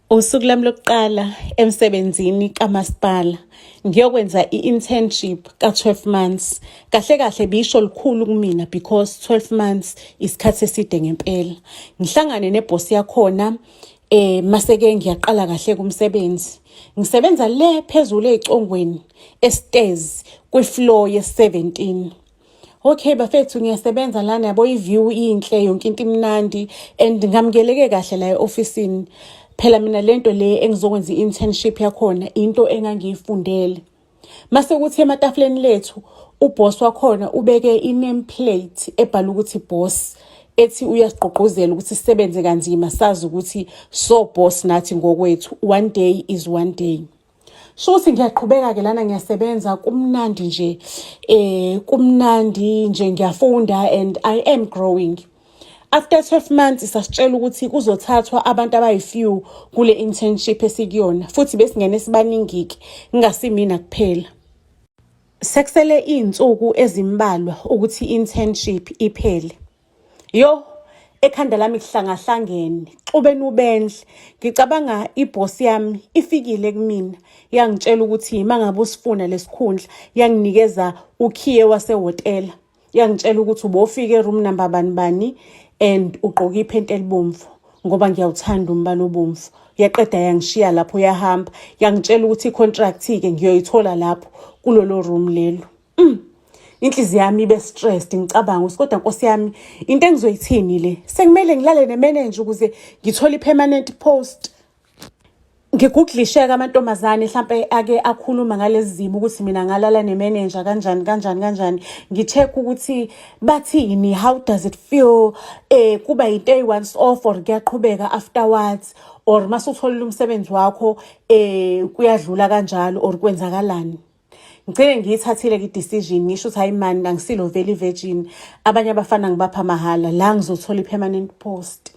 Usuku lami lokuqala emsebenzini kamasipala ngiyokwenza i-internship ka-12 months. Kahle kahle bisho lukhulu kumina because 12 months isikhathi eside ngempela. Ngihlangane nebhosi yakhona mase-ke ngiyaqala kahle kumsebenzi. Ngisebenza le phezulu ey'congweni estezi kwi-floor ye-17. Okay bafethu, ngiyasebenza lana, yabo, i-view inhle, yonke into imnandi and ngamukeleke kahle la e-ofisini. Phela mina lento le engizokwenza i-internship yakhona into engangiyifundele. Mase kuthi ematafuleni lethu uboss wakhona ubeke i-name plate ebhala ukuthi boss, ethi uyasigqugquzela ukuthi sisebenze kanzima, sazi ukuthi so boss nathi ngokwethu, one day is one day. Shuthi ngiyaqhubeka-ke lana, ngiyasebenza, kumnandi nje, kumnandi nje, ngiyafunda and I am growing. After 12 months sasitshela ukuthi kuzothathwa abantu abayi-few kule internship esikuyona, futhi besingene sibaningi-ke, kungasimina kuphela. Sekusele iy'nsuku ezimbalwa ukuthi i-internship iphele. Yo, ekhanda lami kuhlangahlangene, xubeni ubendle. Ngicabanga ibhosi yami ifikile kumina, yangitshela ukuthi uma ngabe usifuna lesikhundla, yanginikeza ukhiye wasehhotela. Yangitshela ukuthi ubofika e-room number bani bani and ugqoke iphenti elibomvu ngoba ngiyawuthanda umbala obomvu. Yaqeda yangishiya lapho, yahamba. Yangitshela ukuthi i-contract-ke ngiyoyithola lapho kulolo room lelo. Inhliziyo yami ibe stressed, ngicabanga ukuthi kodwa nkosi yami, into engizoyithini le? Sekumele ngilale ne-manager ukuze ngithole i-permanent post. Ngiguglisheka amantombazane hlampe ake akhuluma ngalezi zimo ukuthi mina ngalala ne-manager kanjani kanjani kanjani. Ngi-check ukuthi bathini, how does it feel, kuba into eyi-once off or kuyaqhubeka afterwards, or mase utholile umsebenzi wakho kuyadlula kanjalo or kwenzakalani. Ngigcine ngiyithathile-ke i-decision, ngisho ukuthi hayi mani, angisilo vele i-virgin, abanye abafana ngibapha mahhala, la ngizothola i-permanent post.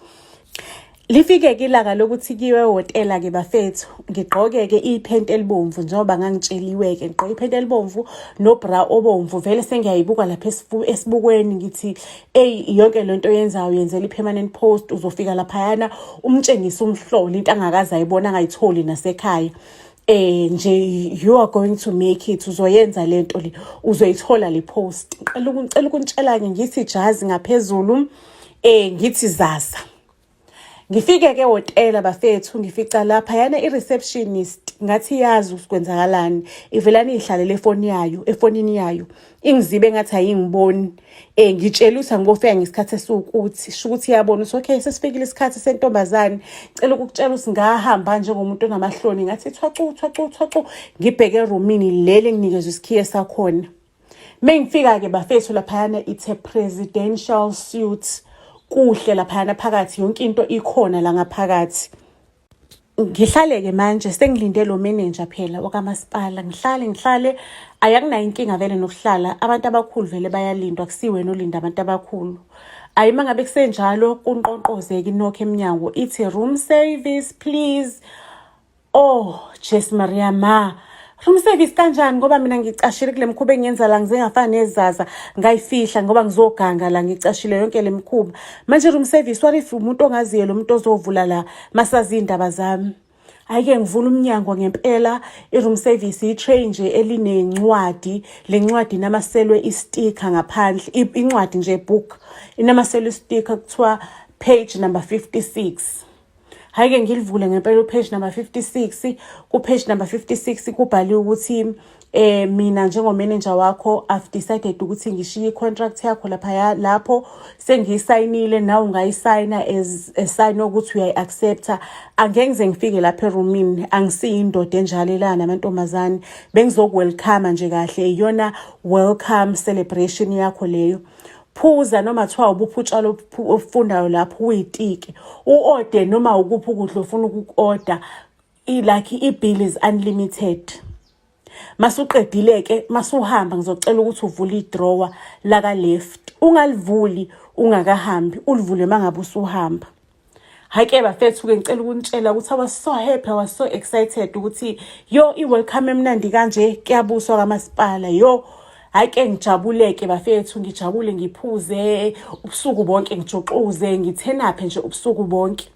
Lifike-ke ilanga lokuthi kuyiwe ehhotela-ke bafethu, ngigqoke-ke iphenti elibomvu njengoba ngangitsheliwe-ke, ngigqoke iphenti elibomvu no-bra obomvu, vele sengiyayibuka lapha esibukweni, ngithi eyi, yonke lento oyenzayo yenzela i-permanent post, uzofika laphayana umtshengise umhlolo, into angakaze ayibona, angayitholi nasekhaya. Nje you are going to make it, uzoyenza lento le, uzoyithola le post. Ngicela ukuntshela-ke, ngithi jazi ngaphezulu, ngithi zaza. Ngifike-ke ehhotela bafethu, ngifica laphayana i-receptionist, ngathi yazi ukuthi kwenzakalani, ivelane iy'hlalele efoni yayo, efonini yayo, ingizibe ngathi ayingiboni. Ngitshela ukuthi angibofika ngesikhathi esiwukuthi, sho ukuthi iyabona ukuthi okay, sesifikile isikhathi sentombazane. Ngicela ukukutshela ukuthi ngahamba njengomuntu onamahloni, ngathi thwacu thwacu thwacu, ngibheke erumini leli enginikezwe isikhiye sakhona. Mengifika-ke bafethu laphayana, it's a presidential suite, kuhle laphayana phakathi, yonke into ikhona la ngaphakathi. Ngihlale-ke manje sengilinde lo manager phela wakamasipala, ngihlale ngihlale, ayakunayo inkinga vele nokuhlala, abantu abakhulu vele bayalindwa, akusiwena olinda abantu abakhulu. Ayi, uma ngabe kusenjalo kunqonqozeke inokho emnyango, ithi "Room service, please." Oh Jesu Maria ma, room service kanjani, ngoba mina ngicashile kule mkhuba engiyenza la, ngize ngafana nezaza ngayifihla ngoba ngizoganga la, ngicashile yonke le mkhuba. Manje room service, what if umuntu ongaziyo lo muntu ozovula la masazi iy'ndaba zami? Hhayi-ke, ngivula umnyango ngempela, i-room service i-tray nje elinencwadi, le ncwadi inamaselwe i-sticker ngaphandle, incwadi nje, book, inamaselwe i-sticker kuthiwa page number 56. Hhayi-ke, ngilivule ngempela u-page number 56, ku-page number 56 kubhaliwe ukuthi mina njengo-manager wakho, I've decided ukuthi ngishiye i-contract yakho laphaya, lapho sengiyisayinile, nawe ungayisayina as a sign yokuthi uyayi-accept-a. Angeke ngize ngifike lapha erumini, angisiyo indoda enjalo elana namantombazane, bengizoku-welcome nje kahle, iyona welcome celebration yakho leyo. Phuza noma kuthiwa ubuphi utshwala obufundayo lapho, uyitike, u-ode noma ukuphi ukudla ofuna ukuku-oda, like i-bill is unlimited. Masuqedile-ke, masuhamba, ngizocela ukuthi uvule i-drawer laka-left, ungalivuli ungakahambi, ulivule uma ngabe usuhamba. Hhayi-ke bafethu-ke, ngicela ukunitshela ukuthi I was so happy, I was so excited ukuthi yo, i-welcome emnandi kanje, kuyabuswa kamasipala, yo. Hhayi-ke, ngijabule-ke bafethu, ngijabule, ngiphuze ubusuku bonke, ngijuxuze, ngithenaphe nje ubusuku bonke.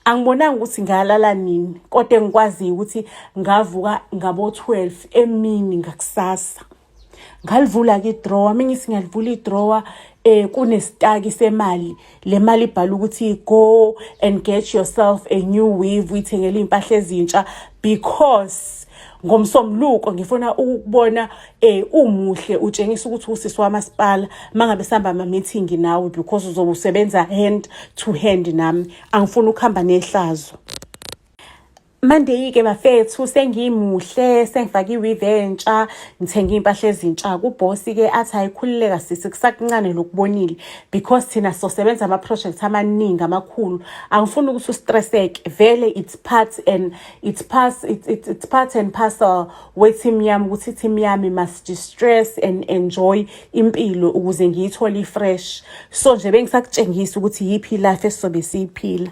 Angibonanga ukuthi ngalala nini, kodwa engikwaziyo ukuthi ngavuka ngabo-12 emini ngakusasa. Ngalivula-ke idrowa, uma ngithi ngiyalivula idrowa kunesitaki semali. Le mali ibhala ukuthi go and get yourself a new weave, uyithengele iy'mpahla ezintsha because ngomsombuluko ngifuna ukubona umuhle utshengisa ukuthi usisi wamasipala mangabe sihamba ama-meeting nawe because uzobe usebenza hand to hand nami, angifuni ukuhamba nehlazo. Monday-ke bafethu sengimuhle, sengifake i-weave entsha, ngithenge iy'mpahla ezintsha. Kubhosi-ke athi hhayi khululeka sisi, kusakuncane lokubonile because thina sizosebenza ama-project amaningi amakhulu. Angifuni ukuthi ustresseke, vele it's part and parcel we-team yami ukuthi i-team yami must de-stress and enjoy impilo ukuze ngiyithole i-fresh. So nje bengisakutshengisa ukuthi yiphi i-life esizobe siyiphila.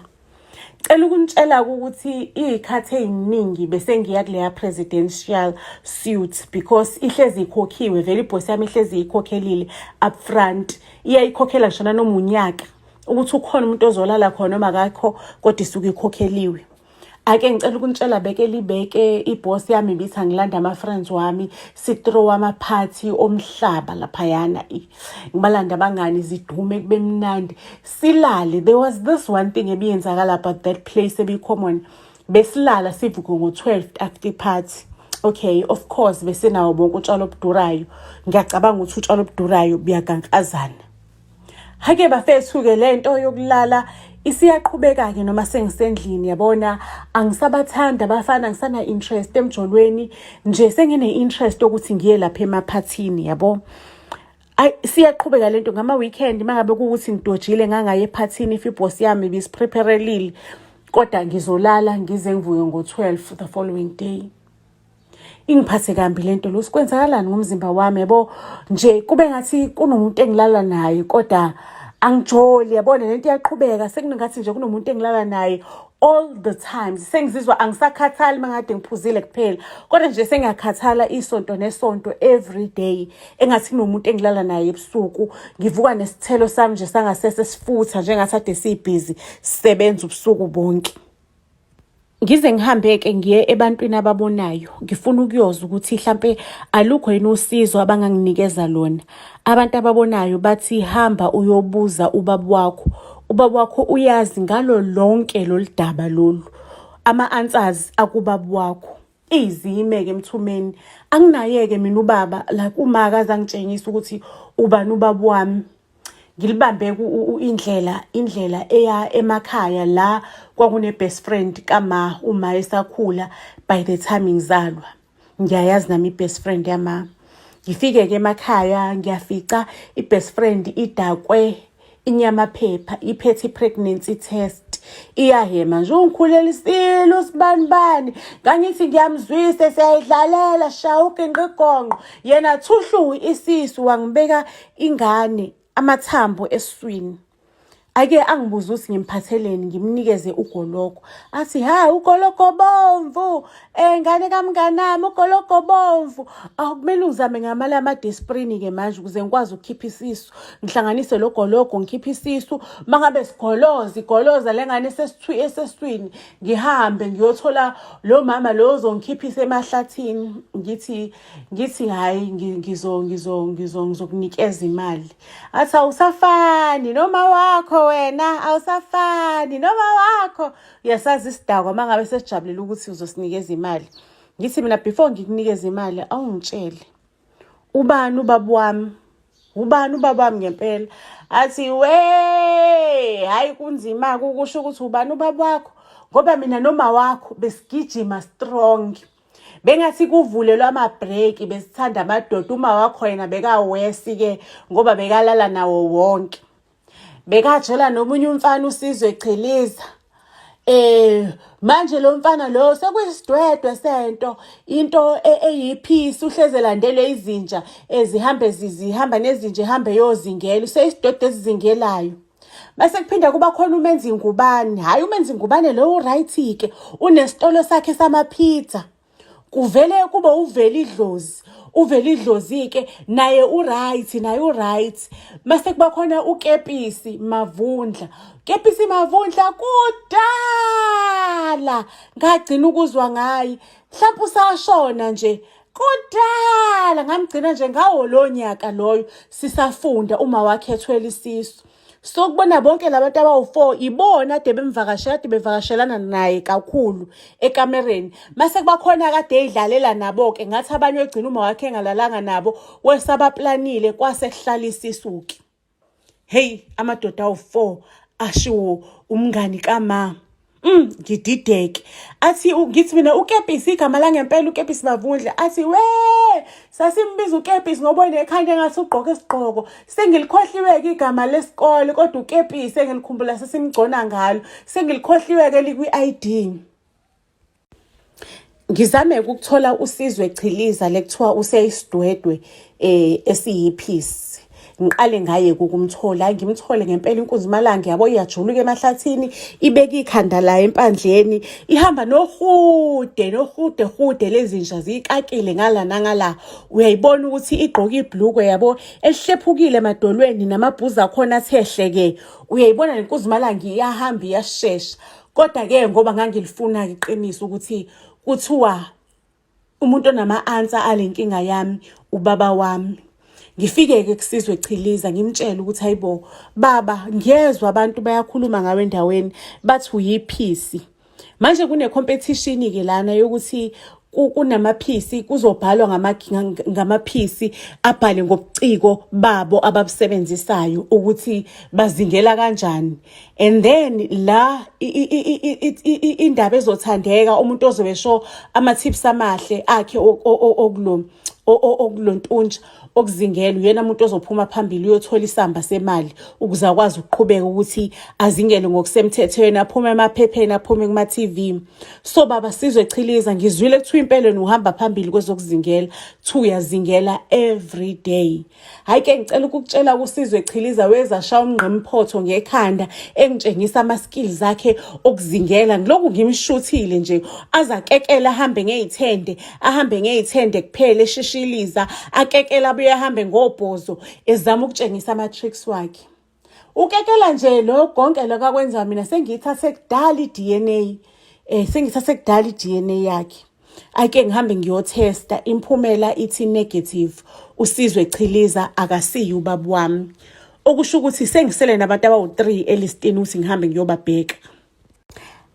Cela ukunitshela ukuthi iy'khathi ey'ningi bese ngiya kuleya presidential suite because ihlezi ikhokhiwe vele, ibhosi yami ihlezi iyikhokhelile upfront, iyayikhokhela ngisho nanoma unyaka ukuthi ukhona umuntu ozolala khona noma akakho, kodwa isuke ikhokheliwe. Ake ngicela ukunitshela beke libeke ibhosi yami ibithi angilanda ama-friends wami si-throw amaphathi omhlaba laphayana, ngibalanda abangani zidume kube mnandi silale. There was this one thing ebiyenzakala about that place ebiyi-common, besilala sivuke ngo-12 after party. Okay, of course besenawo bonke utshwala obudurayo, ngiyacabanga ukuthi utshwala obudurayo buyagankazana. Hake bafethu-ke le nto yokulala isiyaqhubeka-ke noma sengisendlini, yabona angisabathanda abafana, angisana-interest emjolweni nje, sengine-interest yokuthi ngiye lapha emaphathini, yabo. Ayi siyaqhubeka lento ngama-weekend, uma ngabe kuwukuthi ngidojile ngangaye ephathini if ibhosi yami ibisipreparelile, kodwa ngizolala ngize ngivuke ngo-12 the following day. Ingiphathe kambi lento lo, sikwenzakalani ngomzimba wami, yabo nje kube ngathi kunomuntu engilala naye kodwa angijoli, yabona lento iyaqhubeka sekungathi nje kunomuntu engilala naye all the times. Sengizizwa angisakhathali mangade ngiphuzile kuphela, kodwa nje sengiyakhathala isonto nesonto every day, engathi kunomuntu engilala naye ebusuku. Ngivuka nesithelo sami nje sangasese sifutha njengathi ade sibhizi sisebenza ubusuku bonke. Ngize ngihambe-ke ngiye ebantwini ababonayo, ngifuna ukuyozwa ukuthi hlampe alukho yini usizo abanganginikeza lona. Abantu ababonayo bathi hamba uyobuza ubaba wakho, ubaba wakho uyazi ngalo lonke lolu daba lolu, ama-answers akubaba wakho. Izime-ke emthumeni, anginaye-ke mina ubaba, like uma akaze angitshengisa ukuthi ubani ubaba wami. Ngilibambe indlela eya emakhaya la kwakune-best friend kama uma esakhula by the time ngizalwa. Ngiyayazi nami i-best friend yama. Ngifike-ke emakhaya ngiyafica i-best friend idakwe inyamaphepha, iphethe i-pregnancy test. Iyahema nje, ungikhulelisile usibanibani, ngangithi ngiyamzwisa siyayidlalela shaya uginqa igonqo, yena thuhlu isisu wangibeka ingane amathambo esiswini. Ake angibuze ukuthi ngimphatheleni, ngimnikeze ugologo. Athi ha ugologo bomvu, ngane kamnganami ugologo bomvu. Akumele ungizame ngamali ama-Disprin-ke manje ukuze ngikwazi ukukhipha isisu. Ngihlanganise lo gologo ngikhiphe isisu. Mangabe sigoloza, igoloza le ngane esesiswini, ngihambe ngiyothola lo mama lo ozongikhiphisa emahlathini. Ngithi hhayi ngizokunikeza imali. Athi awusafani noma wakho wena, awusafani noma wakho. Uyasazi isidakwa uma ngabe sesijabulela ukuthi uzosinikeza imali. Ngithi mina before ngikunikeze imali awungitshele ubani ubaba wami, ubani ubaba wami ngempela. Athi we hayi kunzima-ke ukusho ukuthi ubani ubaba wakho, ngoba mina noma wakho besigijima strong. Bengathi kuvulelwa ama-break, besithanda amadoda. Uma wakho yena bekawesi-ke ngoba bekalala nawo wonke. Bekajela nomunye umfana uSizwe Chiliza. Manje lo mfana lo sekuyisidwedwe sento, into eyiphisi, uhleze elandelwe izinja ezihambe zihamba nezinja ehambe yozingela, useyisidwedwe esizingelayo. Mase kuphinda kuba khona uMenzi Ngubane. Hhayi uMenzi Ngubane lo u-right-ke, unesitolo sakhe sama-pizza. Kuvele kube uvela idlozi, uvela idlozi-ke naye u-right, naye u-right. Mase kuba khona uKepisi Mavundla. Kepisi Mavundla kudala ngagcina ukuzwa ngaye. Mhlawumbe usashona nje kudala ngamgcina nje ngawo lo nyaka loyo sisafunda uma wakhe ethwele isisu. So kubona bonke labantu abawu-4 ibona ade bemvakashela ade bevakashelana naye kakhulu ekamereni. Mase kuba khona kade eyidlalela nabo-ke ngathi abanye ogcina uma wakhe engalalanga nabo wesabaplanile kwase kuhlala isisuke. Hey amadoda awu-4 ashiwo umngani kama. Ngidideke. Athi ngithi mina uKepisi igama langempela uKepisi Mavundla. Athi we sasimbiza uKepisi ngoba unekhanda engathi ugqoke isigqoko. Sengilikhohliwe-ke igama lesikole kodwa uKepisi engilikhumbula sesimgcona ngalo. Sengilikhohliwe-ke likwi-ID. Ngizame ukuthola uSizwe Chiliza lekuthiwa useyisidwedwe esiyiphisi. Ngiqale ngaye ukumthola, ngimthole ngempela inkunzi malanga yabo iyajuluka emahlathini, ibeke ikhanda layo empandleni, ihamba nohude nohude hude lezinja ziyikakile ngala nangala. Uyayibona ukuthi igqoke ibhlukwe yabo elihlephukile emadolweni namabhuzu akhona athe hleke. Uyayibona lenkunzi malanga iyahamba iyashesha. Kodwa-ke ngoba ngangilifuna iqiniso ukuthi kuthiwa umuntu onama-answer ale nkinga yami ubaba wami. Ngifike-ke kuSizwe Chiliza ngimtshele ukuthi hayibo baba ngiyezwa abantu bayakhuluma ngawe endaweni bathi uyiphisi. Manje kune-competition-ke lana yokuthi kunamaphisi kuzobhalwa ngamaphisi abhale ngobuciko babo ababusebenzisayo ukuthi bazingela kanjani. And then la indaba ezothandeka umuntu ozobe sho ama-tips amahle akhe okulo okulontunja okuzingela uyena umuntu ozophuma phambili uyothola isamba semali ukuze akwazi ukuqhubeka ukuthi azingele ngokusemthethweni aphume emaphepheni aphume kuma-TV. So baba Sizwe Chiliza ngizwile kuthiwa impela uhamba phambili kwezokuzingela, kuthiwa uyazingela every day. Hayi ke ngicela ukukutshela kuSizwe Chiliza weza shaya umngqimphotho ngekhanda engitshengisa ama-skills akhe okuzingela. Ngilokhu ngimshuthile nje azakekela ahambe ngey'thende, ahambe ngey'thende kuphela eshishiliza, akekela abuye ahambe ngobhozo ezama ukutshengisa ama-tricks wakhe. Ukekela nje lo konke lokho akwenza mina sengiyithathe kudala i-DNA. Sengiyithathe kudala i-DNA yakhe. Ake ngihambe ngiyothesta imphumela ithi negative. uSizwe Chiliza akasiyi ubaba wami. Okusho ukuthi sengisele nabantu abawu-3 elistini ukuthi ngihambe ngiyobabheka.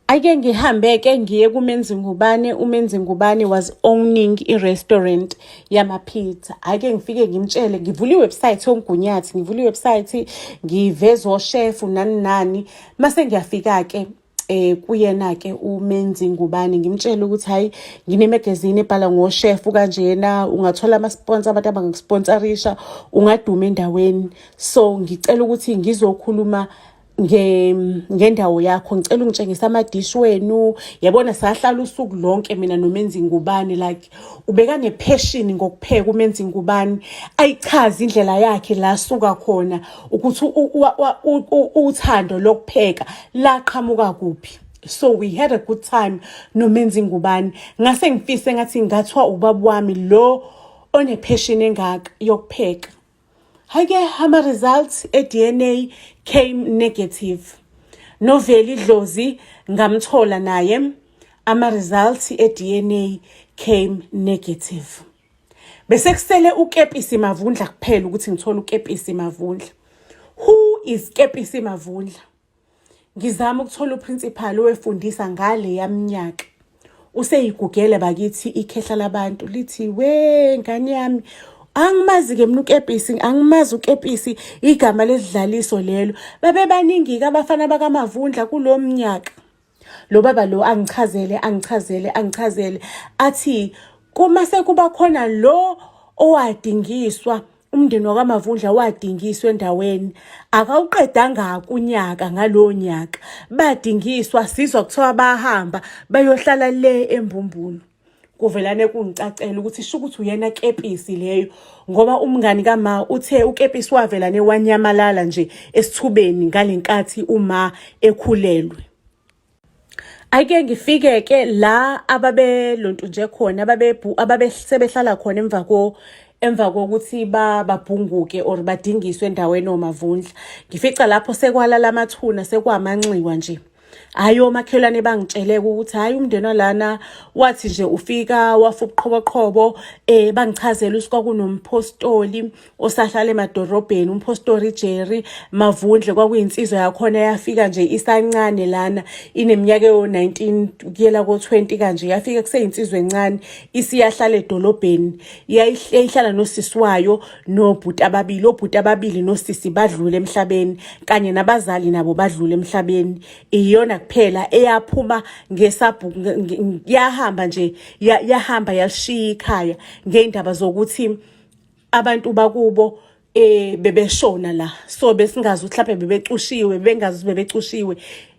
Ake ngihambe-ke ngiye kuMenzi Ngubane. UMenzi Ngubane was owning i-restaurant yama-pizza. Ake ngifike ngimtshele, ngivule i-website yomgunyathi, ngivule i-website ngiveze oshefu nani nani. Mase ngiyafika-ke kuyena-ke uMenzi Ngubane ngimtshele ukuthi hayi ngine-magazine ebhala ngoshefu kanjena, ungathola ama-sponsor, abantu abangakusponsorisha, ungaduma endaweni. So ngicela ukuthi ngizokhuluma ngendawo yakho, ngicela ungitshengise amadishi wenu. Yabona sahlala usuku lonke mina noMenzi Ngubane, like ubeka ne-passion ngokupheka uMenzi Ngubane, ayichaze indlela yakhe la asuka khona ukuthi uthando lokupheka laqhamuka kuphi. So we had a good time noMenzi Ngubane. Ngase ngifise ngathi ngathiwa ubaba wami lo one-passion engaka yokupheka. Hhayi-ke ama-results e-DNA came negative. Noveli Dlozi ngamthola naye, ama-results e-DNA came negative. Bese kusele uKepisi Mavundla kuphela ukuthi ngithole uKepisi Mavundla. Who is Kepisi Mavundla? Ngizama ukuthola uprincipal owefundisa ngale yaminyaka. Useyigugele bakithi ikhehla labantu lithi we ngane yami angimazi-ke mina uKepisi, angimazi uKepisi, igama lesidlaliso lelo. Babe baningi-ke abafana bakaMavundla kulo mnyaka. Lo baba lo angichazele angichazele angichazele athi kuma sekuba khona lo owadingiswa umndeni wakwaMavundla wadingiswa endaweni akawuqedanga kunyaka ngalowo nyaka badingiswa sizwa kuthiwa bahamba bayohlala le eMbumbulu. Kuvelane kungicacela ukuthi sho ukuthi uyena Kepisi leyo ngoba umngani kama uthe uKepisi wavelane wanyamalala nje esithubeni ngalenkathi uma ekhulelwe. Ake ngifike-ke la ababelontu nje khona ababesebehlala khona emva kokuthi babhunguke or badingiswe endaweni oMavundla. Ngifica lapho sekwalala amathuna sekwamanxiwa nje. Hhayi omakhelwane bangitsheleka ukuthi hhayi umndeni walana wathi nje ufika wafa ubuqhoboqhobo bangichazela ukuthi kwakunomphostoli osahlala emadorobheni umphostori Jerry Mavundle kwakuyinsizwa yakhona yafika nje isancane lana ineminyaka eyo-19 kuyela ko-20 kanje yafika kuseyinsizwa encane isiyahlala edolobheni yayihlala nosisi wayo nobhuti ababili obhuti ababili nosisi badlule emhlabeni kanye nabazali nabo badlule emhlabeni iyona kuphela eyaphuma ngesabhu yahamba nje yahamba yalishiya ikhaya ngey'ndaba zokuthi abantu bakubo bebeshona la so besingazi ukuthi mhlawumbe bebecushiwe bengazi ukuthi bebecushiwe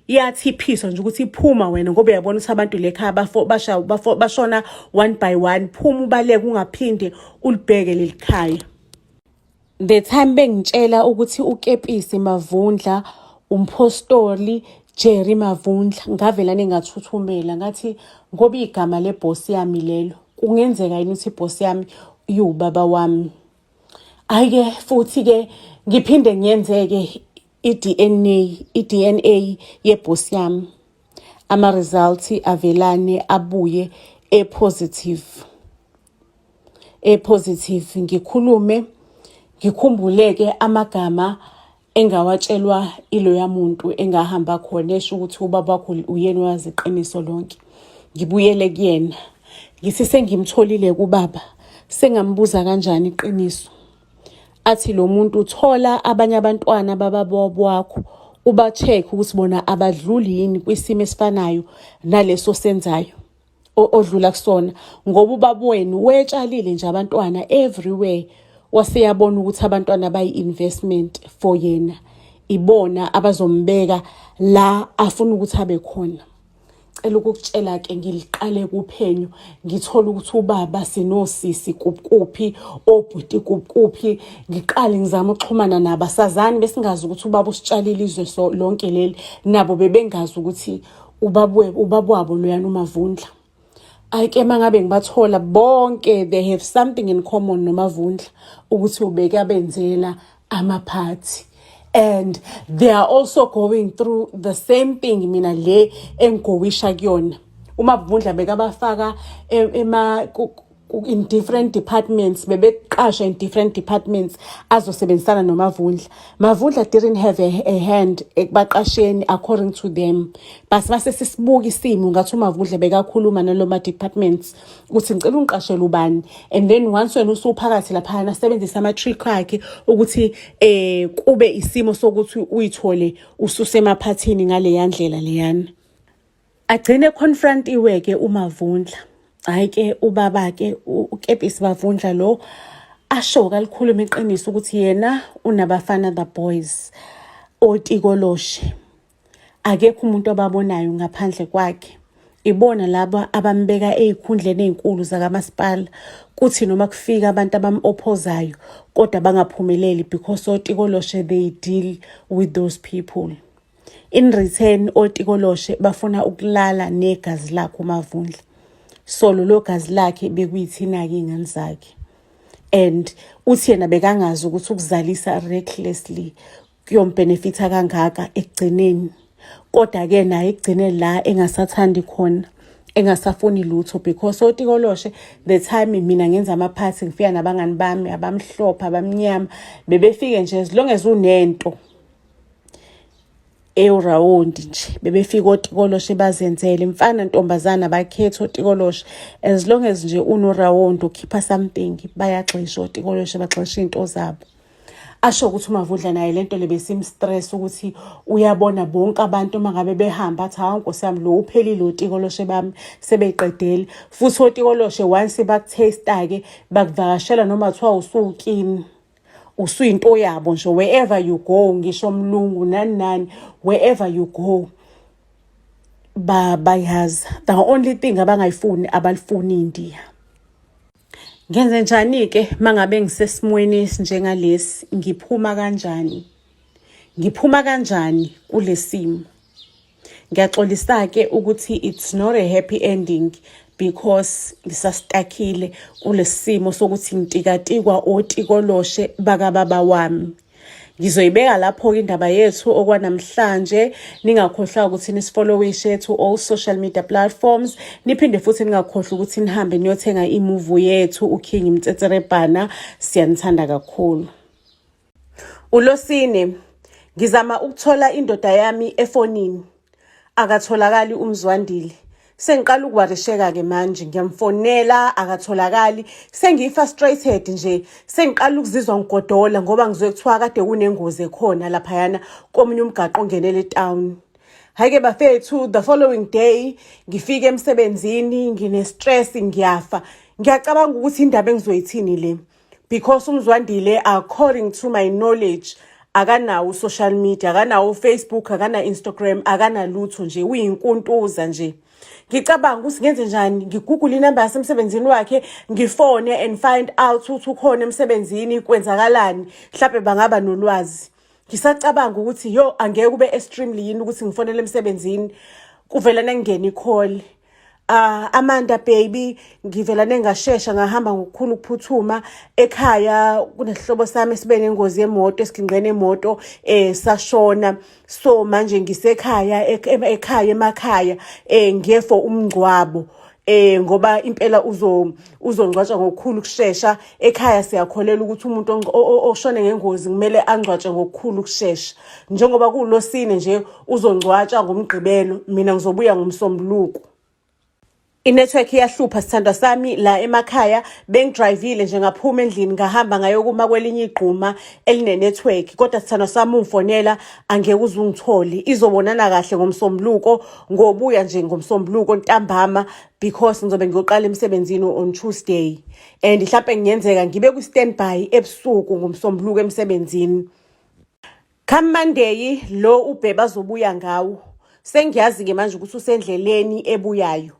yathiphiswa nje ukuthi iphuma wena ngoba uyabona ukuthi abantu lekhaya bafo basha bafo bashona one by one phuma ubaleke ungaphinde ulibheke leli khaya. The time bengitshela ukuthi uKepisi Mavundla umphostoli Jerry Mavundla ngavelane ngathuthumela ngathi ngoba igama lebhosi yami lelo kungenzeka yini ukuthi ibhosi yami iwubaba wami. Ayike futhi ke ngiphinde ngiyenzeke i-DNA i-DNA yebhosi yami ama-results avelane abuye e-positive e-positive ngikhulume ngikhumbuleke amagama engawatshelwa iloya muntu engahamba khona esho ukuthi ubaba wakho uyena owazi iqiniso lonke. Ngibuyele kuyena ngithi sengimtholile kubaba sengambuza kanjani iqiniso. Athi lo muntu thola abanye abantwana bababa wakho uba-check ukuthi bona abadluli yini kwisimo esifanayo naleso senzayo odlula kusona ngoba ubaba wenu wetshalile nje abantwana everywhere waseyabona ukuthi abantwana bayi-investment for yena ibona abazombeka la afuna ukuthi abe khona. Cela ukukutshela ke ngiliqale kuphenyo ngithola ukuthi ubaba sinosisi kuphi obhuti kuphi ngiqale ngizama ukuxhumana nabo asazani besingazi ukuthi ubaba usitshalile izwe so lonke leli nabo bebengazi ukuthi ubaba wabo loyana uMavundla. Ayike mangabe ngibathola bonke they have something in common noMavundla ukuthi ubeke abenzela amaphathi and they are also going through the same thing mina le engigowisha kuyona. UMavundla bekabafaka ema in different departments bebeqashwa in different departments azosebenzisana noMavundla. Mavundla didn't have a hand ekubaqasheni according to them but mase sisibuka isimo ngathi uMavundla bekakhuluma naloma departments ukuthi ngicela ungiqashele ubani and then once wena usuphakathi laphana asebenzise ama-trick akhe ukuthi kube isimo sokuthi uyithole ususemaphathini ngaleya ndlela leyana. Agcine confrontiwe-ke uMavundla. Hhayi-ke ubaba-ke uKepisi Mavundla lo asho-ke alikhulume iqiniso ukuthi yena unabafana the boys otikoloshe. Akekho umuntu ababonayo ngaphandle kwakhe. Ibona laba abambeka ey'khundleni ey'nkulu zakamasipala kuthi noma kufika abantu abam-ophozayo kodwa bangaphumeleli because otikoloshe they deal with those people. In return otikoloshe bafuna ukulala negazi lakhe uMavundla. So lolo gazi lakhe bekuyithina-ke iy'ngane zakhe. And uthi yena bekangazi ukuthi ukuzalisa recklessly kuyombhenefitha kangaka ekugcineni. Kodwa-ke naye ekugcineni la engasathandi khona engasafuni lutho because otikoloshe the time mina ngenza amaphathi ngifika nabangani bami abamhlophe abamnyama bebefike nje as long as unento ewurawondi nje bebefika otikoloshe bazenzele mfana ntombazana bakhetha otikoloshe as long as nje unorawondi ukhipha something bayagxisha otikoloshe bagxisha iy'nto zabo. Asho ukuthi uMavundla naye lento le besimstress ukuthi uyabona bonke abantu uma ngabe behamba athi hawu nkosi yami lo uphelile otikoloshe bami sebeqedele futhi otikoloshe once bakuthesta-ke bakuvakashela noma kuthiwa usuwukini usuyinto yabo nje wherever you go ngisho mlungu nani nani wherever you go bayazi the only thing abangayifuni abalifuni indiya. Ngenze njani-ke mangabe ngisesimweni esinjengalesi ngiphuma kanjani? Ngiphuma kanjani kule simo? Ngiyaxolisa-ke ukuthi it's not a happy ending because ngisastuckile kulesimo sokuthi ngitikatikwa otikoloshe bakababa wami. Ngizoyibeka lapho-ke indaba yethu okwanamhlanje. Ningakhohlwa ukuthi nisifollowishe to all social media platforms. Niphinde futhi ningakhohlwa ukuthi nihambe niyothenga imuvu yethu uKing Mtsetserebhana. Siyanithanda kakhulu. Ulosine, ngizama ukuthola indoda yami efonini. Akatholakali uMzwandile. Sengiqala ukuwarisheka-ke manje, ngiyamfonela akatholakali. Sengiyi-frustrated nje, sengiqala ukuzizwa ngigodola ngoba ngizwe kuthiwa kade kunengozi ekhona laphayana komunye umgaqo ongenela etown. Hhayi-ke bafethu, the following day ngifike emsebenzini ngine-stress ngiyafa. Ngiyacabanga ukuthi indaba engizoyithini le. Because uMzwandile, according to my knowledge, akanawo social media, akanawo Facebook, akana Instagram, akanalutho nje, uyinkuntuza nje. Ngicabanga ukuthi ngenze njani, ngigugule inamba yasemsebenzini wakhe, ngifone and find out ukuthi ukhona emsebenzini, kwenzakalani, mhlawumbe bangaba nolwazi. Ngisacabanga ukuthi yo angeke kube extremely yini ukuthi ngifonele emsebenzini, kuvela nengena i-call. Amanda baby, ngivela nengashesha ngahamba ngokukhulu ukuphuthuma ekhaya, kunesihlobo sami esibe nengozi yemoto, esiginqene emoto sashona. So manje ngisekhaya ekhaya emakhaya ngiye for umngcwabo. Ngoba impela uzongcwatshwa ngokukhulu ukushesha. Ekhaya siyakholelwa ukuthi umuntu oshone ngengozi kumele angcwatshwe ngokukhulu ukushesha. Njengoba kuwulosine nje uzongcwatshwa ngoMgqibelo, mina ngizobuya ngoMsombuluko. I-network iyahlupha sithandwa sami la emakhaya. Bengidrivile nje ngaphuma endlini ngahamba ngayokuma kwelinye igquma eline-network, kodwa sithandwa sami ungifonela angeke uze ungithole. Izobonana kahle ngoMsombuluko, ngobuya nje ngoMsombuluko ntambama because ngizobe ngiyoqala emsebenzini on Tuesday and mhlampe kungenzeka ngibe kwi-standby ebusuku ngoMsombuluko emsebenzini. Come Monday lo ubheba azobuya ngawo, sengiyazi-ke manje ukuthi usendleleni ebuyayo.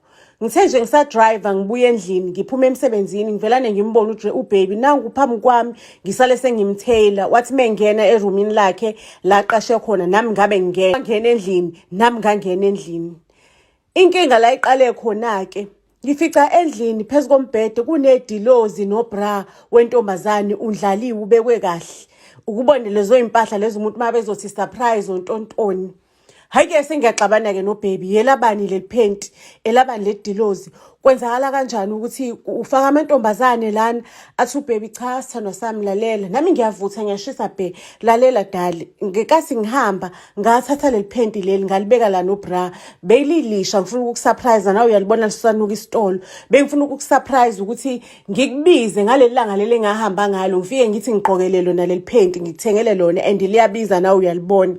Ngithe nje ngisadrive ngibuya endlini ngiphuma emsebenzini, ngivelane ngimbone ubaby nangu phambi kwami, ngisale sengimthela. Wathi mengena erumini lakhe la qashe khona, nami ngabe ngingena ngena endlini, nami ngangena endlini. Inkinga la iqale khona-ke, ngifica endlini phezu kombhede kunedilozi nobra wentombazane undlaliwe ubekwe kahle. Ukubone lezo yimpahla lezo umuntu uma bezothi surprise ontontoni. Hhayi-ke sengiyaxabana-ke nobaby, yelabani leli phenti, elabani leli dilozi, kwenzakala kanjani ukuthi ufaka amantombazane lana? Athi ubaby, cha sithandwa sami lalela, nami ngiyavutha ngiyashisa bhe, lalela dali, ngenkathi ngihamba ngathatha leli phenti leli ngalibeka la nobra, belilisha ngifuna ukukusurprise, nawe uyalibona lisanuka isitolo, bengifuna ukukusurprise ukuthi ngikubize ngaleli langa leli engahamba ngalo, ngifike ngithi ngigqokele lona leli phenti, ngikuthengele lona and liyabiza nawe uyalibona.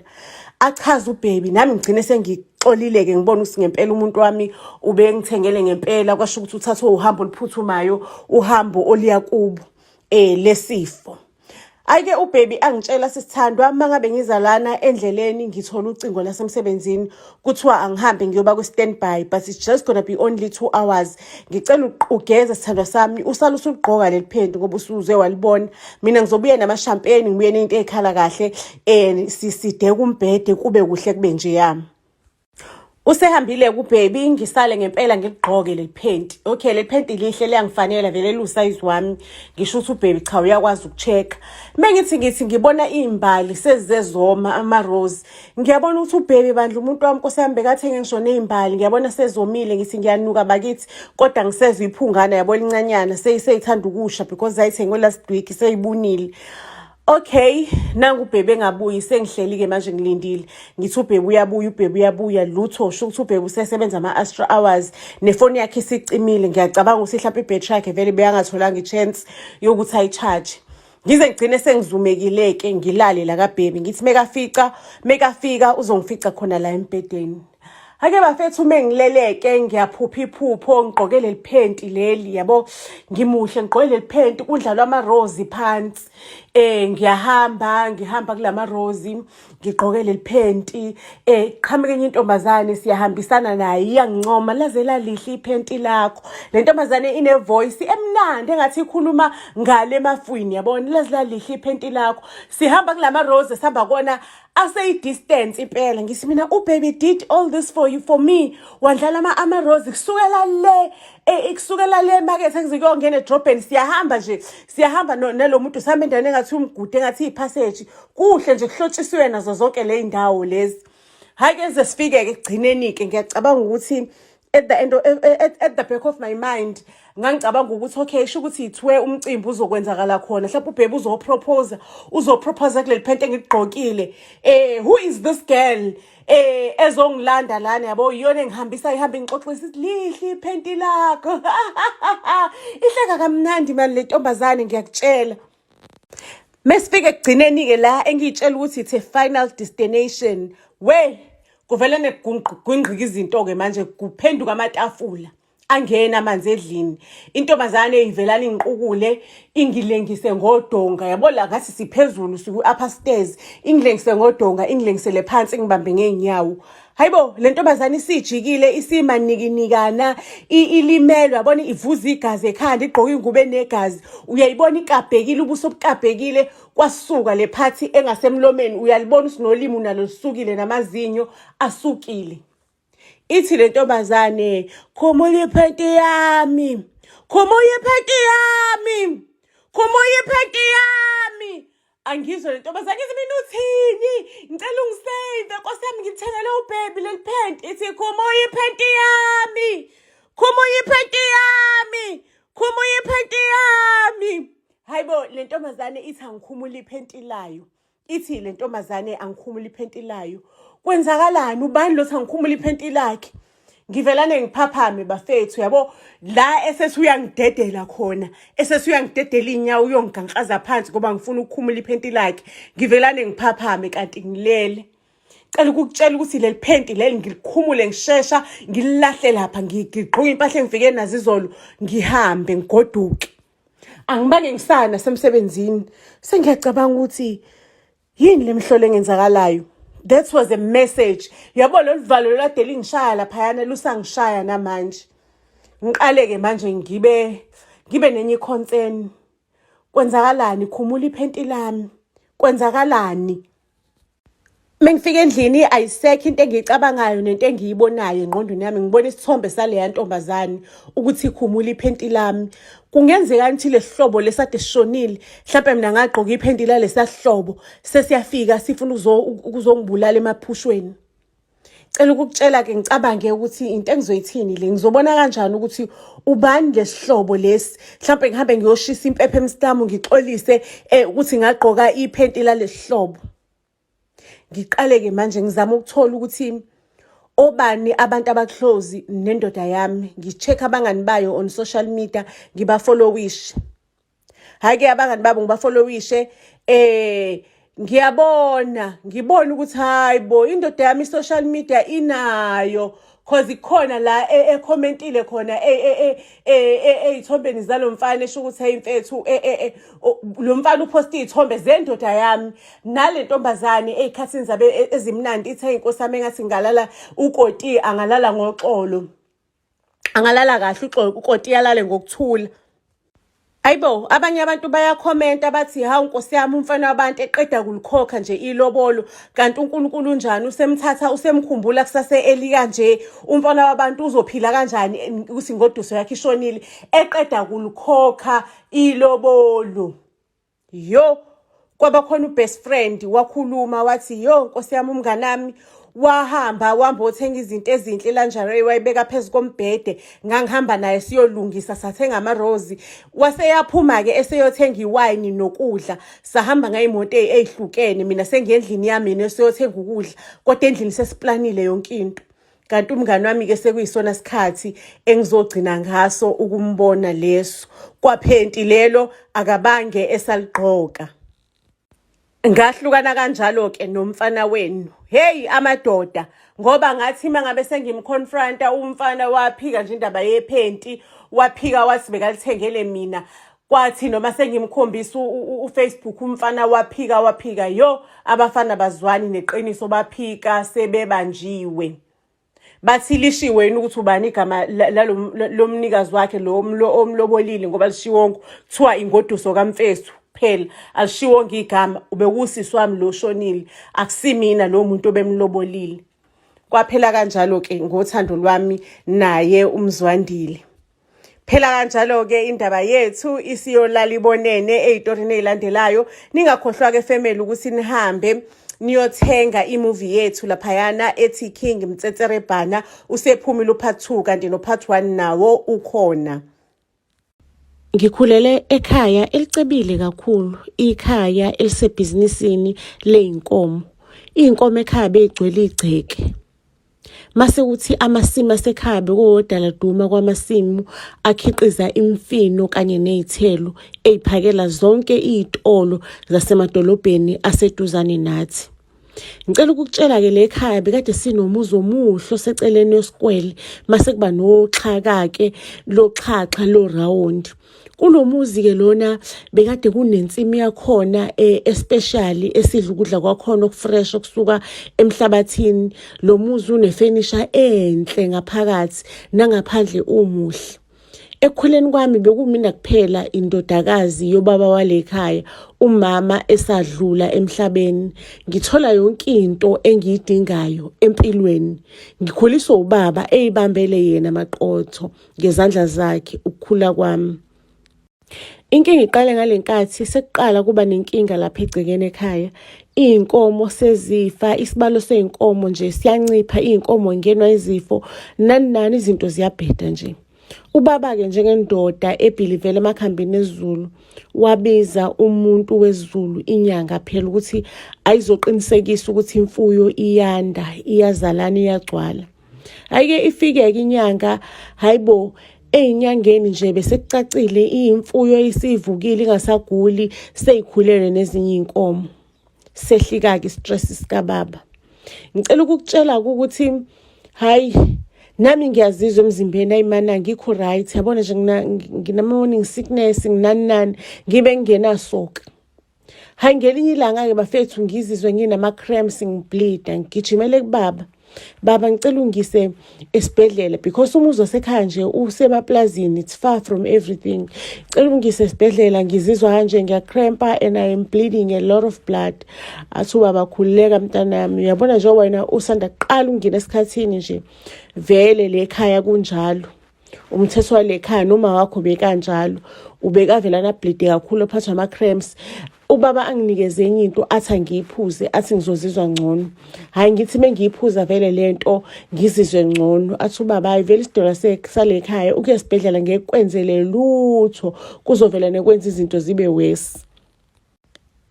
Achaza ubaby, nami ngigcine sengixolile-ke, ngibona ukuthi ngempela umuntu wami ubengithengele ngempela, kwasho ukuthi uthathwe uhambo oluphuthumayo, uhambo oluya kubo lesifo. Ayike ubaby angitshela, sisithandwa, mangabe ngiza lana endleleni ngithola ucingo lasemsebenzini kuthiwa angihambe ngiyoba kwi-standby, but it's just gonna be only 2 hours. Ngicela ugeze sithandwa sami, usale usugqoka leli phenti ngoba usuze walibona. Mina ngizobuya namashampeni, ngibuye nento ey'khala kahle, sideke umbhede kube kuhle kube nje yami. Usehambile kubaby, ngisale ngempela ngigqoke leli phenti. Okay, leli phenti lihle liyangifanela vele, lusize wami. Ngisho ukuthi ubaby cha uyakwazi ukucheck. Mengithi ngithi ngibona izimbali sezizezoma ama-rose, ngiyabona ukuthi ubaby bandla umuntu wami nkosi yami bekathenge ngisho nezimbali, ngiyabona sezomile. Ngithi ngiyanuka bakithi, kodwa ngisezwe iphungana yabo lincanyana seyithanda ukusha because zayithengwe last week seyibunile. Okay, nangu ubhebe engabuyi, sengihleli-ke manje ngilindile, ngithi ubhebe uyabuya, ubhebe uyabuya, lutho. Sho ukuthi ubhebe usesebenza ama-extra hours, nefoni yakhe isicimile. Ngiyacabanga ukuthi mhlawumbe ibhetri yakhe vele beyangatholanga i-chance yokuthi ayi-charge. Ngize ngigcine sengizumekile-ke ngilale la kabhebi, ngithi mekafika uzongifica khona la embhedeni. Ake bafethu, uma ngileleke ngiyaphupha iphupho, ngigqoke leli phenti leli yabo, ngimuhle ngigqoke leli phenti, kundlalwa amarozi phansi, ngiyahamba ngihamba kulama rozi ngigqoke leli phenti, qhamuke enye intombazane, siyahambisana naye, iyangincoma, laze lalihle iphenti lakho. Le ntombazane ine voice emnandi engathi ikhuluma ngale emafwini, yabona, laze lalihle iphenti lakho. Sihamba kulama rose sihamba kona. Aseyi-distance impela. Ngithi mina, ubaby did all this for you, for me. Wandlala ama-rose kusukela le kusukela le emakethe kuze kuyongena edrobheni. Siyahamba nje, siyahamba nalo muntu, sihamba endaweni engathi umgudu, engathi iy'phaseji, kuhle nje, kuhlotshisiwe nazo zonke le y'ndawo lezi. Hhayi-ke, ze sifike-ke ekugcineni-ke, ngiyacabanga ukuthi at the end at the back of my mind ngangicabanga ukuthi, okay, sho ukuthi ithiwe umcimbi uzokwenzakala khona, mhlawumbe ubaby uzopropose, uzopropose kuleli phente engigqokile. Who is this girl ezongilanda lana, yabo? Iyona engihambisa, ihamba ingixoxisa, ithi, "Lihle iphenti lakho." Ihleka kamnandi mani le ntombazane, ngiyakutshela. Mesifike ekugcineni-ke la engiyitshela ukuthi it's a final destination, we kuvele nekugwingqika izinto-ke manje, kuphenduka amatafula, angena amanzi edlini. Intombazane ivelana ingiqukule, ingilengise ngodonga, yabo, la ngathi siphezulu, siku-upper stairs, ingilengise ngodonga, ingilengisele phansi, ingibambe ngey'nyawo. Hayibo, le ntombazane isijikile, isimanikinikana, ilimelwe, yabona, ivuza igazi ekhanda, igqoke ingubo enegazi, uyayibona ikabhekile, ubuso obukabhekile, kwasuka le phathi engasemlomeni, uyalibona usinolimi nalo lusukile, namazinyo asukile. Ithi le ntombazane, "Khumula iphenti yami, khumula iphenti yami, khumula iphenti yami." Angizwe le ntombazane, ithi mina, "Uthini? Ngicela ungisave, nkosi yami, ngithengele ubaby leli phenti." Ithi, "Khumula iphenti yami, khumula iphenti yami, khumula iphenti yami." Hayibo, le ntombazane ithi angikhumule iphenti layo. Ithi le ntombazane angikhumule iphenti layo. Kwenzakalani? Ubani lothi angikhumule iphenti lakhe? Ngivelane ngiphaphame, bafethu, yabo, la esethi uyangidedela khona, esethi uyangidedela iy'nyawo, uyongigankraza phansi ngoba ngifuna ukukhumula iphenti lakhe. Ngivelane ngiphaphame kanti ngilele. Cela ukukutshela ukuthi leli phenti leli ngilikhumule ngishesha, ngililahle lapha, ngigqoke impahla engifike nazo izolo, ngihambe ngigoduke. Angibange ngisana nasemsebenzini. Sengiyacabanga ukuthi yini le mihlolo engenzakalayo. That was a message, yabo. Lolu valo lolade lingishaya laphayana lusangishaya namanje. Ngiqale-ke manje ngibe nenye i-concern. Kwenzakalani? Khumula iphenti lami, kwenzakalani? Mengifika endlini, ayisekho into engiyicabangayo nento engiyibonayo engqondweni yami. Ngibona isithombe saleya ntombazane ukuthi ikhumula iphenti lami. Kungenzeka ukuthi lesi hlobo lesade sishonile, mhlawumbe mina ngagqoka iphenti lalesa sihlobo, sesiyafika sifuna ukuzongibulala emaphushweni. Cela ukukutshela-ke, ngicabange ukuthi into engizoyithini le, ngizobona kanjani ukuthi ubani lesihlobo lesi? Mhlawumbe ngihambe ngiyoshisa impepho emsamo, ngixolise ukuthi ngagqoka iphenti lalesihlobo. Ngiqale-ke manje ngizama ukuthola ukuthi obani abantu abaclose nendoda yami, ngi-check abangani bayo on social media, ngibafollowishe. Hhayi-ke, abangani babo ngibafollowishe, ngiyabona, ngibona ukuthi hayi bo, indoda yami i-social media inayo, 'cause ikhona la ecommentile khona ey'thombeni zalo mfana, esho ukuthi, "Hey mfethu." Lo mfana uphoste iy'thombe zendoda yami nale ntombazane ey'khathini zabe ezimnandi, ithi, "Hey nkosi yami, engathi ngalala ukoti, angalala ngoxolo, angalala kahle uxolo, ukoti alale ngokuthula." Ayibo, abanye abantu bayakhomenta bathi, "Hawu nkosi yami, umfana wabantu eqeda kulikhokha nje ilobolo, kanti uNkulunkulu unjani, usemthatha, usemkhumbula kusase-early kanje. Umfana wabantu uzophila kanjani ukuthi ingoduso yakhe ishonile eqeda kulikhokha ilobolo?" Yo, kwaba khona ubest friend wakhuluma wathi, "Yo nkosi yami, umnganami wahamba wahamba othenga izinto ezinhle, lingerie, wayibeka phezu kombhede. Ngangihamba naye siyolungisa, sathenga amarozi, waseyaphuma-ke eseyothenga iwayini nokudla. Sahamba ngey'moto ey'hlukene, mina sengiye endlini yami, yena eseyothenga ukudla, kodwa endlini sesiplanile yonke into. Kanti umngani wami-ke sekuyisona sikhathi engizogcina ngaso ukumbona leso kwaphenti lelo, akabange esaligqoka." Ngahlukana kanjalo-ke nomfana wenu. Hey amadoda, ngoba ngathi uma ngabe sengimconfronta umfana, waphika nje indaba yephenti, waphika, wathi bekalithengele mina. Kwathi noma sengimkhombisa uFacebook, umfana waphika, waphika. Yo, abafana bazwani neqiniso, baphika sebebanjiwe. Bathi lishiwe yini ukuthi ubani igama lomnikazi wakhe lo omlobolile, ngoba lishiwongo kuthiwa ingoduso kamfethu. Kuphela alishiwonke igama, ubekuwusisi wami lo oshonile, akusimina lo muntu obemlobolile. Kwaphela kanjalo-ke ngothando lwami naye uMzwandile. Phela kanjalo-ke indaba yethu isiyolala ibonene ey'torini ey'landelayo. Ningakhohlwa-ke family ukuthi nihambe niyothenga imovie yethu laphayana ethi King Mtsetserebhana. Usephumile upart 2, kanti no-part 1 nawo ukhona. Ngikhulele ekhaya elicebile kakhulu, ikhaya elisebhizinisini ley'nkomo. Iy'nkomo ekhaya bey'gcwele igceke. Mase kuthi amasimu asekhaya bekuwodala duma kwamasimu akhiqiza imfino kanye ney'thelo ey'phakela zonke iy'tolo zasemadolobheni aseduzane nathi. Ngicela ukukutshela-ke le khaya bekade sinomuzi omuhle oseceleni yosikwele, mase kuba noxhaka-ke loxhaxha lorawundi. Kulo muzi-ke lona bekade kunensimu yakhona especially esidla ukudla kwakhona okufresh okusuka emhlabathini. Lo muzi unefenisha enhle ngaphakathi nangaphandle umuhle. Ekukhuleni kwami bekumina kuphela indodakazi yobaba wale khaya, umama esadlula emhlabeni. Ngithola yonke into engiyidingayo empilweni. Ngikhuliswa ubaba eyibambele yena maqotho ngezandla zakhe ukukhula kwami. Inkinga iqale ngale nkathi sekuqala kuba nenkinga lapha egcekeni ekhaya. Iy'nkomo sezifa, isibalo sey'nkomo nje siyancipha, iy'nkomo ngenwa izifo, nani nani, izinto ziyabheda nje. Ubaba-ke njengendoda ebhilivele emakhambini esiZulu, wabiza umuntu wesiZulu, inyanga phela, ukuthi ayizoqinisekisa ukuthi imfuyo iyanda, iyazalana, iyagcwala. Hhayi-ke ifike-ke inyanga, hhayi bo, ey'nyangeni nje besekucacile imfuyo isivukile ingasaguli, seyikhulelwe nezinye iy'nkomo. Sehlika-ke i-stress sikababa. Ngicela ukukutshela ukuthi hhayi nami ngiyazizwa emzimbeni, ayi mana angikho right, yabona nje ngina-morning sickness, nginani nani, ngibe ngingenasoka. Hayi ngelinye ilanga-ke bafethu ngizizwe nginama-cramps, ngibleeda, ngigijimele kubaba. Baba, ngicela ungise esibhedlela because umuzi wasekhaya nje usemaplazini, it's far from everything. Ngicela ungise esibhedlela, ngizizwa kanje, ngiyacrampa and I am bleeding a lot of blood. Athi ubaba, khululeka mntanami, uyabona nje wena usanda kuqala ukungena esikhathini nje, vele le khaya kunjalo. Umthetho wale khaya noma wakho bekanjalo, ubekavele anableede kakhulu, aphathwa ama-cramps. Ubaba anginikeze enye into athi angiyiphuze, athi ngizozizwa ngcono. Hhayi ngithi mengiyiphuza vele le nto ngizizwe ngcono. Athi ubaba, hhayi vele isidalwa sale khaya ukuya esibhedlela ngeke kwenzele lutho, kuzovela nekwenza izinto zibe worse.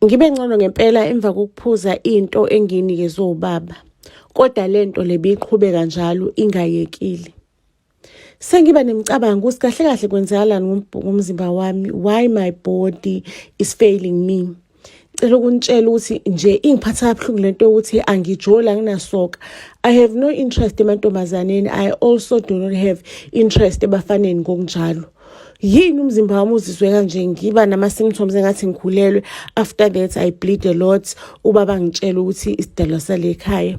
Ngibe ngcono ngempela emva kokuphuza into engiyinikezwe ubaba, kodwa le nto le biqhubeka njalo ingayekile. Sengiba nemicabango ukuthi kahle kahle kwenzakalani ngomzimba wami, why my body is failing me. Cela ukunitshela ukuthi nje ingiphatha kabuhlungu lento yokuthi angijoli, anginasoka. I have no interest emantombazaneni, I also do not have interest ebafaneni ngokunjalo. Yini umzimba wami uzizwe kanje, ngiba nama-symptoms engathi ngikhulelwe? After that I bleed a lot. Ubaba ngitshela ukuthi isidalwa sale khaya.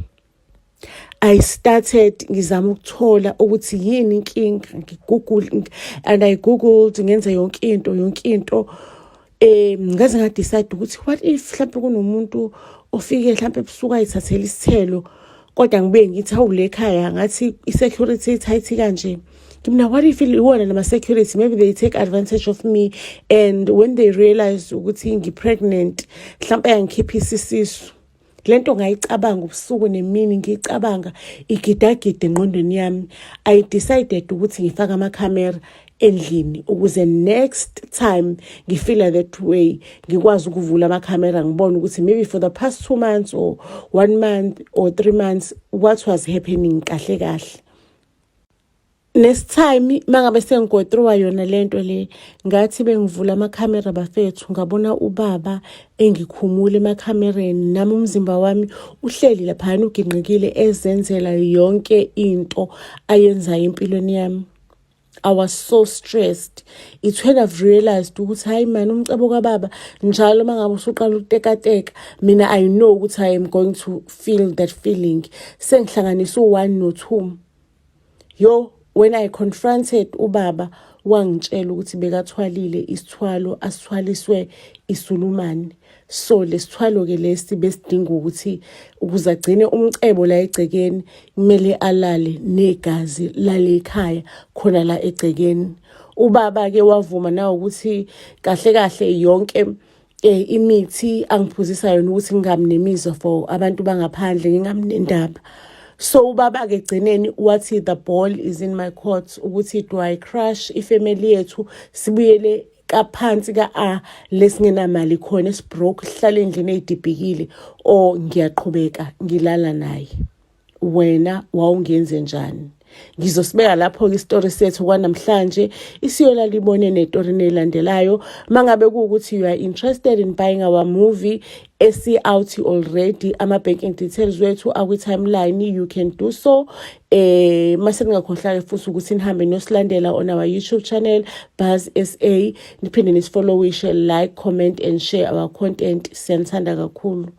I started ngizama ukuthola ukuthi yini inkinga, ngigoogle and I googled, ngenza yonke into, yonke into. Ngaze nga-decide ukuthi what if mhlawumbe kunomuntu ofike mhlawumbe ebusuku ayithathele isithelo, kodwa ngibuye ngithi hawu le khaya ngathi i-security tight kanje. Mina what if iwona nama-security, maybe they take advantage of me and when they realize ukuthi ngi-pregnant mhlawumbe ayangikhiphisa isisu. Le nto ngayicabanga ubusuku nemini, ngiyicabanga igidagida engqondweni yami. I decided ukuthi ngifake amakhamera endlini ukuze next time ngifeela that way ngikwazi ukuvula amakhamera, ngibone ukuthi maybe for the past 2 months or one month or 3 months what was happening kahle kahle. Next time mangabe sengigo through yona lento le, ngathi bengivula amakhamera bafethu, ngabona ubaba engikhumula emakhamereni, nami umzimba wami uhleli laphayana uginqikile, ezenzela yonke into ayenzayo empilweni yami. I was so stressed. It's when I've realized ukuthi hayi man, umcebo kababa njalo mangabe usuqala ukutekateka, mina I know ukuthi I am going to feel that feeling. Sengihlanganisa u-1 no-2. Yo, When I confronted ubaba, wangitshela ukuthi bekathwalile isithwalo asithwaliswe isulumane. So lesithwalo-ke lesi besidinga ukuthi ukuze agcine umcebo la egcekeni kumele alale negazi lale ekhaya khona la egcekeni. Ubaba-ke wavuma nawe ukuthi kahle kahle yonke imithi angiphuzisa yona ukuthi ngingabi nemizwa for abantu bangaphandle, ngingabi nendaba. So ubaba-ke egcineni wathi the ball is in my court, ukuthi do I crush ifamily yethu, sibuyele kaphansi ka-A lesingenamali khona, esibroke, sihlale endlini ey'dibhikile, or ngiyaqhubeka ngilala naye? Wena wawungenze njani? Ngizosibeka lapho-ke isitori sethu kwanamhlanje. Isiyola libone netorini elandelayo. Mangabe kuwukuthi you are interested in buying our movie esi-out already, ama-banking details wethu akwi-timeline, you can do so. Mase ningakhohlwa-ke futhi ukuthi nihambe niyosilandela on our YouTube channel, Buzz SA, niphinde nisifollowishe, like, comment and share our content. Siyanithanda kakhulu.